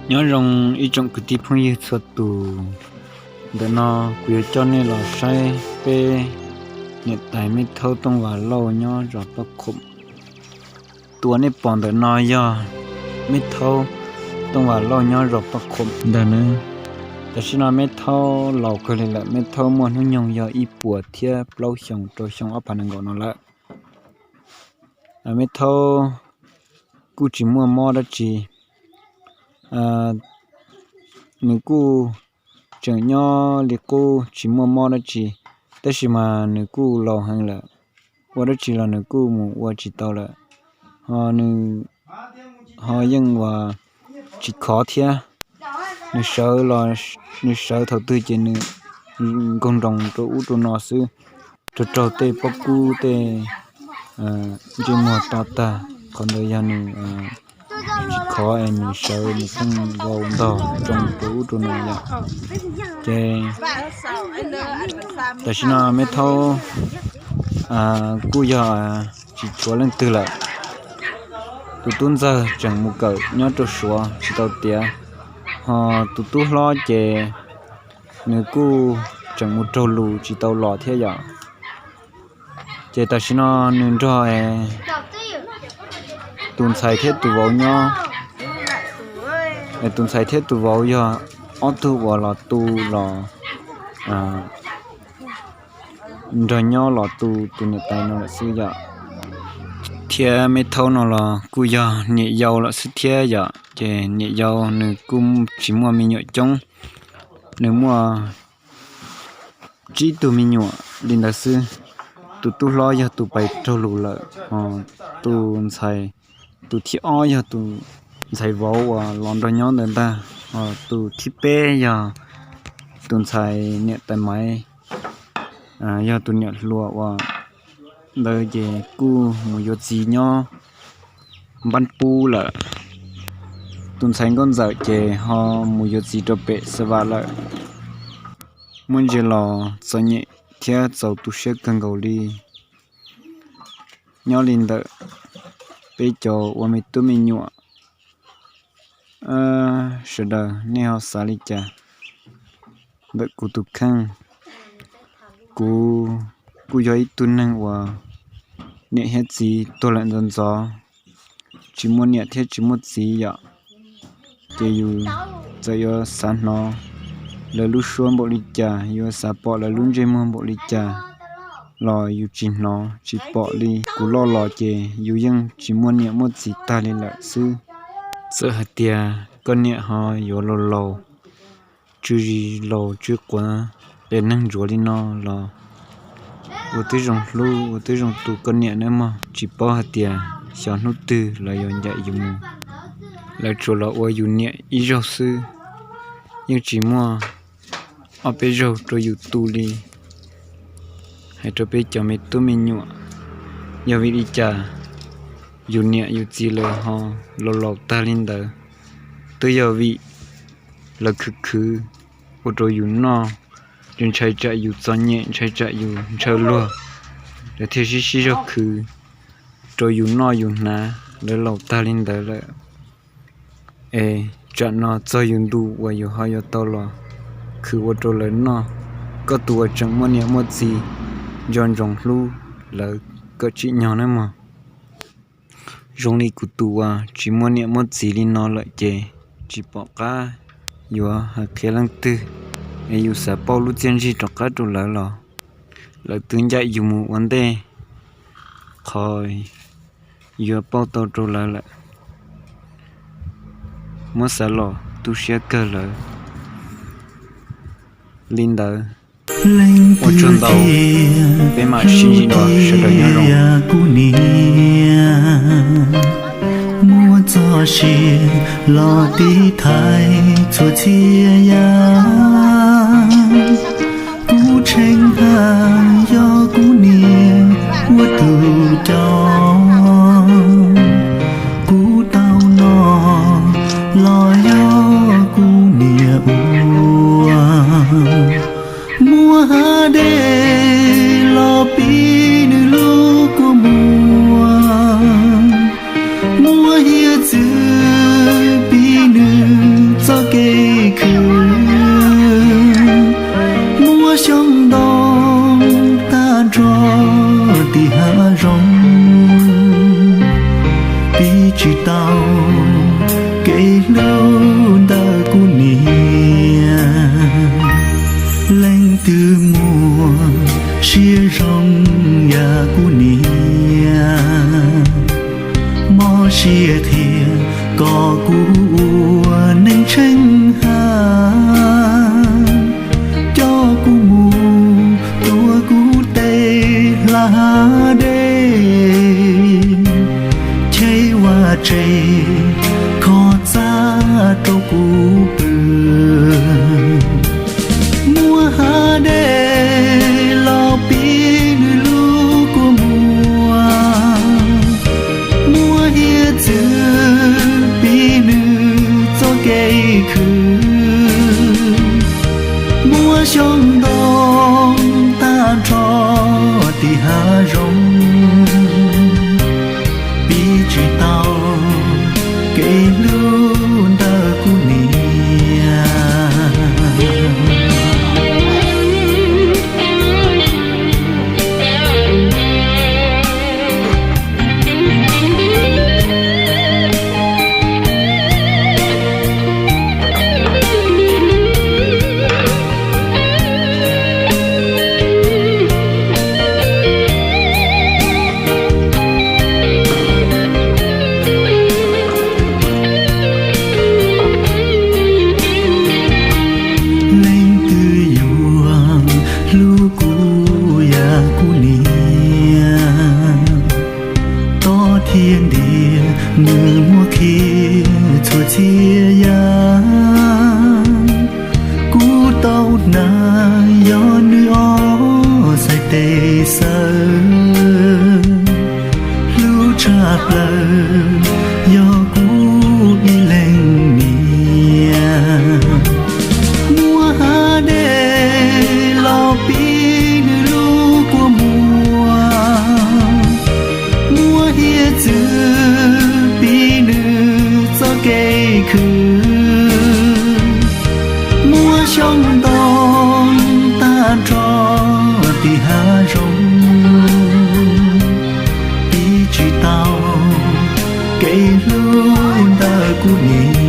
Nyob zoo ib tsoom kwv tij phooj ywg txhua tus, ntawm no kuv yuav coj nej los saib peb niam tais Meb Thaub Tooj Vas Lauj nyob zos Paj Khom. Tus uas nej pom ntawm no yog Meb Thaub Tooj Vas Lauj nyob zos Paj Khom ntag nawb. Tam sim no Meb Thaub laus kawg li lawm, Meb Thaub muaj hnub nyoog yog ib puas thiab plaub xyoos rau xyoo ob phav nees nkaum no lawm. Meb Thaub kuj tsis muaj mob dab tsi, nws kuj tseem nyob li qub tsis muaj mob dab tsi, tab sis mas nws kuj laus heev lawm, ua dab tsi los nws kuj mus ua tsis tau lawm, ho nws ho yeej ua tsis khov thiab. Nws sawv los, nws sawv thaum twg ces nws nkaug nroos rau ub rau no xwb, raug raug tej pob kub tej ntsej muag to tag, qhov ntawd yog nws tsis khov es nws sawv nws pheej vau ntog rau ub rau no yom. Ces tam sim no Meb Thaub kuj yog tsis tshuav leej twg lawm. Tus tub ntxawg tseem mus kawm nyob rau Suav tsis tau tiav, ho tus tub hlob ces nws kuj tseem mus raug lus tsis tau los thiab yom. Ces tam sim no nws nrog tus ntxhais thiab tus vauv nyob. Tus ntxhais thiab tus vauv yog ob tug uas los tu los nrog nyob los tu tus niam tais no lawm xwb yom. Thiab Meb Thaub no los kuj yog niam yau lawm xwb thiab yom. Ces niam yau nws kuj tsis muaj me nyuam coob, nws muaj tsib tug me nyuam li ntawd xwb. Tus tub hlob yog tus pais raug lus lawm, ho tus ntxhais, tus thib ob yog tus ntxhais vauv uas los nrog nyob ntawd ntag, ho tus thib peb yog tus ntxhais niam tais Maiv, yog tus niam hluas uas ntawd ces kuj mus yuav txiv nyob Npab Pub lawm. Tus ntxhais nkauj ntxawm ces ho mus yuav txiv rau pem Xa Vam lawm. Muaj ntsia los txom nyem thiab txaus tu siab kawg nkaus li. Nyob li ntawm peb cov ua me tub me nyuam, sawv daws nej ho xav li cas ntawm kuv tus kheej? Kuv kuj yog ib tug neeg uas niam thiab txiv tuag lawm ntxov ntxov, tsis muaj niam thiab tsis muaj txiv yom. Ces yus txawm yuav xav hnov lawv lub suab npaum li cas, yuav xav pom lawv lub ntsej muag npaum li cas los yus tsis hnov tsis pom li. Kuv loj los ces yus yeej tsis muaj niam muaj txiv tag li lawm xwb. Txawm hais tias koj niam ho yuav laus laus, tsw zis laus tsw quav qias neeg ntsuav li no los ua twb zoo hlub ua twb zoo tu koj niam nawb mog. Tsis paub hais tias xyov hnub twg lawv yuav ncaim yus mus, lawv tsuas los ua yus niam ib zaug xwb, yeej tsis muaj ob peb zaug rau yus tu li. Hais rau peb cov me tub me nyuam, yog vim li cas yus niam yus txiv lawv ho laus laus tag li ntawd? Twb yog vim lawv khwv khwv ua rau yus noj, yus ntshai tsam yus txom nyem, ntshai tsam yus ntshaw luag, lawv thiaj sib sib zog khwv rau yus noj yus hnav, lawv laus tag li ntawd lawm. Es tsam no txog yus ntu uas yus ho yuav tau los khwv ua rau lawv noj, koj tus uas tseem muaj niam muaj txiv nco ntsoov hlub lawv kom tsim nyog nawb mog. Zoo li kuv tus uas tsis muaj niam muaj txiv li no lawm ces tsis pom qab yuav hais qhia leej twg, es yus xav pauj lub txiaj ntsig rov qab rau lawv los lawv twb ncaim yus mus ua ntej qhov yuav pauj tau rau lawv lawm. Muab xav los tu siab kawg lawm. Li ntawd, ua tsaug ntau, peb mam sib ntsib dua, sawv daws nyob zoo. Kuv niam muab txoj sia los tiv thaiv txhua txhia yam. Kuv tsheej haj yog kuv niam ua tus coj, kuv tau noj los yog kuv niam ua. Muab hav dej los pib nws lub kua muag, muab hiav txwv pib nws Piv tsis tau kev hlub ntawm kuv niam. Leej twg muaj siab zoo yam kuv niam, mob siab qhia kom kuv ua neeg tsheej hab, coj kuv mus tuav kuv tej hla dej, cheb vaj tse kho txaj rau kuv pw. Muab hav dej los piv nws lub kua muag, muab hiav txwv piv nws txoj kev khwv, muab xyoob ntoo tag nrho tim hav zoov, piv tsis tau kev hlub ntawm kuv niam. Leej twg yuav hlub kuv yam kuv niam, tob thiab ntiag nws muab qhia txhua txhia yam. Kuv tau hnav yog nws ob txhais tes xawb, hlub tshaj plaws yog kuv ib leeg niam. Muab hav dej los piv nws lub kua muag, muab hiav txwv piv nws txoj kev khwv, muab xyoob ntoo tag nrho tim hav zoov, piv tsis tau kev hlub ntawm kuv niam.